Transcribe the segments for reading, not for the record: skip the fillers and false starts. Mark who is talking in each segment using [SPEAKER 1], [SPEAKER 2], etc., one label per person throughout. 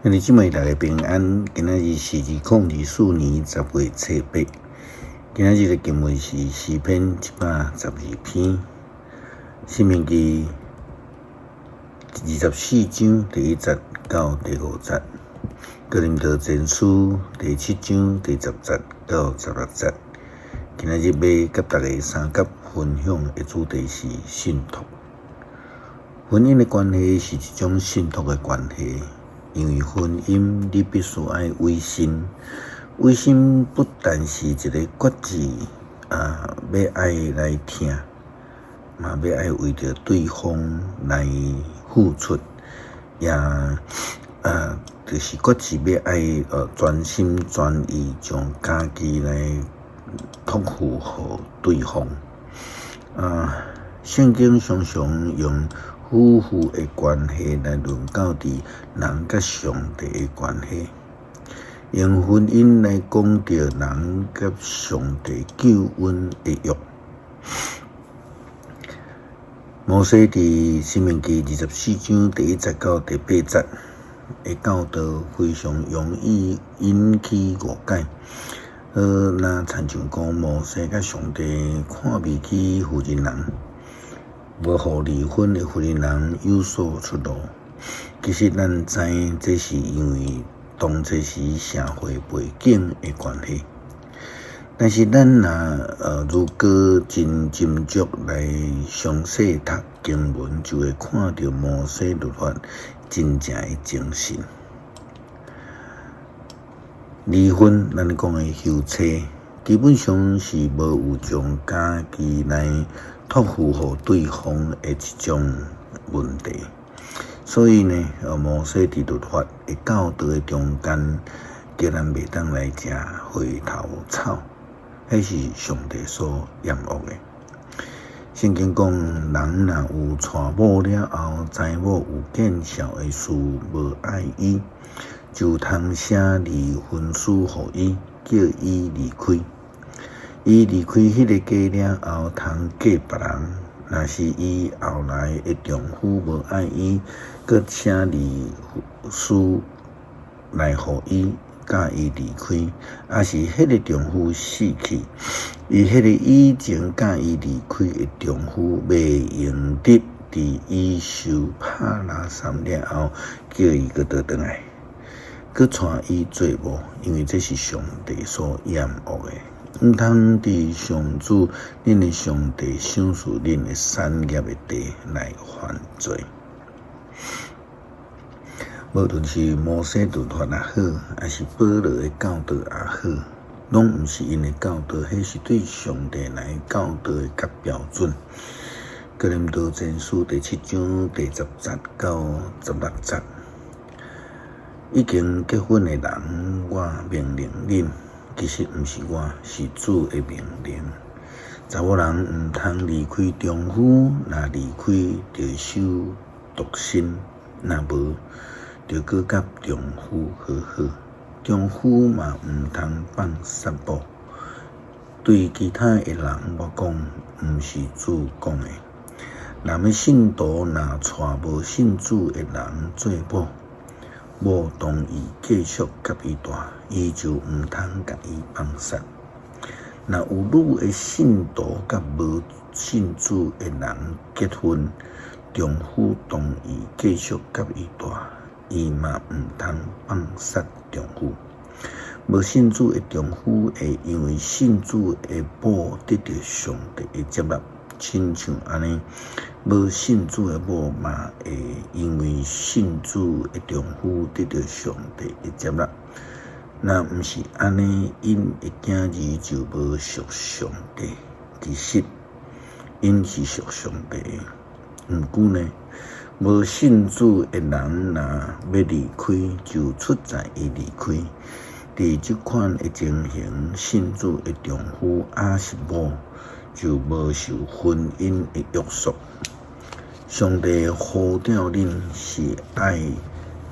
[SPEAKER 1] 兄弟姊妹大家平安，今仔日是2024年10月初8。今仔日的經文是詩篇112篇，申命記24章第1節到第5節，哥林多前書第七章第10節到16節。今仔日欲佮大家相佮分享的主題是信託。婚姻的關係是一種信託的關係。因為婚姻，你必須愛委身，委身不但是一个決志啊，欲愛來疼，嘛欲愛為著對方來付出，也啊，就是決志欲愛全心全意將家己來託付予對方。啊，聖經常常用夫婦的關係來論到佇人佮上帝的關係，用婚姻來講著人佮上帝救恩的約。摩西佇申命記24章第1節到第8節的教導非常容易引起誤解。若親像講摩西佮上帝看袂起婦人人，無予離婚的婦人人有所出路。其實咱知這是因為當初時社會背景的關係。但是咱若如果真斟酌來詳細讀經文，就會看著摩西律法真正的精神。離婚，咱講的休妻，基本上是無有將家己來託付予對方的一種問題。所以呢，摩西佇律法的教導的中間，叫咱袂當來食回頭草，彼是上帝所厭惡的。聖經講，人若有娶某了後，知某有見笑的事無愛伊，就通寫離婚書予伊，叫伊離開。伊離開彼个家了後，通嫁別人。若是伊後來的丈夫無愛伊，閣寫離書來予伊，佮伊離開，抑是彼个丈夫死去，伊彼个以前佮伊離開的丈夫，袂用得佇伊受拍拿三了後，叫伊閣倒轉來，閣娶伊做某，因為這是上帝所厭惡的。毋通佇上主恁的上帝賞賜恁的產業的地來犯罪。無論是摩西律法也好，抑是保羅的教導也好，攏毋是𪜶的教導，彼是對上帝來教導的佮標準。哥林多前書第七章第10節到16節，已經結婚的人，我命令恁。其實毋是我，是主的命令。查某人毋通離開丈夫，若離開就守獨身，若無就閣佮丈夫和好。丈夫嘛毋通放殺某。對其他的人我講，毋是主講的。男的信徒若娶無信主的人做某，某同意繼續佮伊蹛，伊就毋通共伊放殺。若有女的信徒佮無信主的人結婚，丈夫同意繼續佮伊蹛，伊嘛毋通放殺丈夫。無信主的丈夫會因為信主的某得著上帝的接納，親像按呢，無信主的某嘛會因為信主的丈夫得著上帝的接納。若毋是按呢，𪜶的囝兒就無屬上帝。其實，𪜶是屬上帝的。毋過呢，無信主的人若欲離開，就出在伊離開。佇這款的情形，信主的丈夫抑是某，就無受婚姻的約束。上帝呼召恁是愛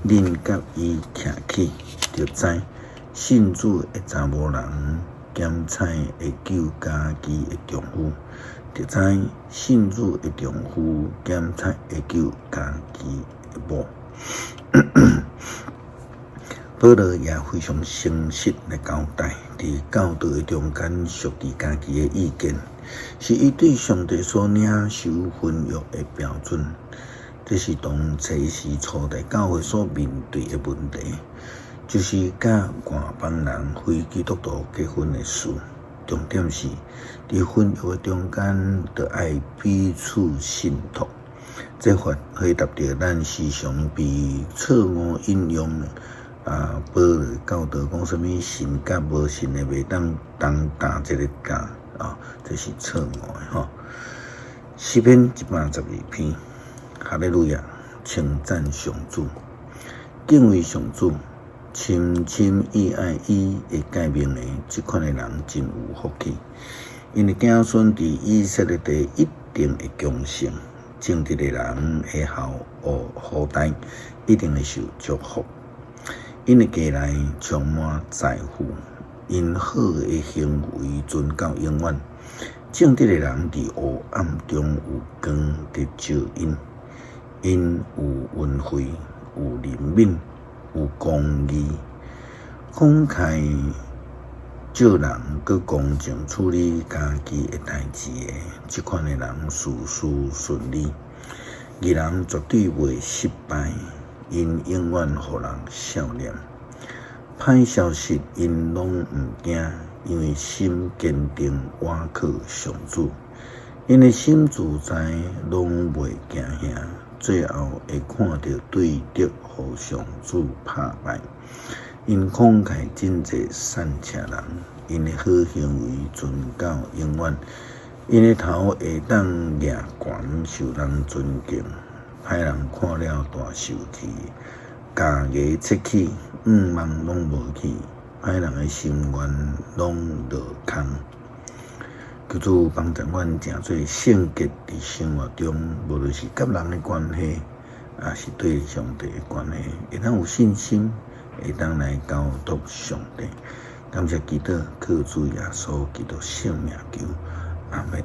[SPEAKER 1] 恁佮伊徛起，著知信主的查某人減菜會救家己的丈夫，著知信主的丈夫減菜會救家己的某。保羅也非常誠實來交代，佇教導的中間屬佇家己的意見，是伊對上帝所領受婚約的標準。這是當時初代教會所面對的問題，就是佮外邦人非基督徒結婚的事。重點是，佇婚約的中間，著愛彼此信託。這回答著咱時常被錯誤引用啊，保羅教導講啥物信佮無信的袂當同擔一个擔啊，這是錯誤的吼。詩篇112篇，哈利路亞，稱讚上主，敬畏上主，深深意愛伊的誡命的這款的人真有福氣，𪜶的子孫佇以色列地一定會強盛，正直的人的後代一定會受祝福。𪜶的家內充滿財富，𪜶好的行為存到永遠。正直的人佇黑暗中有光佇照𪜶，𪜶有恩惠，有憐憫，有公義，慷慨借人，閣公正處理家己的代誌的，這款的人事事順利，義人絕對袂失敗。𪜶永遠予人笑臉，歹消息𪜶攏毋驚，因為心堅定，倚靠上主。𪜶的心自在，攏袂驚嚇，最後會看著對敵予上主拍敗。𪜶慷慨賑濟散赤人，𪜶的好行為存到永遠。𪜶的頭會當舉懸，受人尊敬。歹人看了大受氣，咬牙切齒，願望攏無去，歹人的心願攏落空。求主幫助阮成做聖潔佇生活中，無論是佮人的關係，抑是對上帝的關係，會當有信心，會當來交託上帝。感謝基督，靠主耶穌基督聖名求，阿們。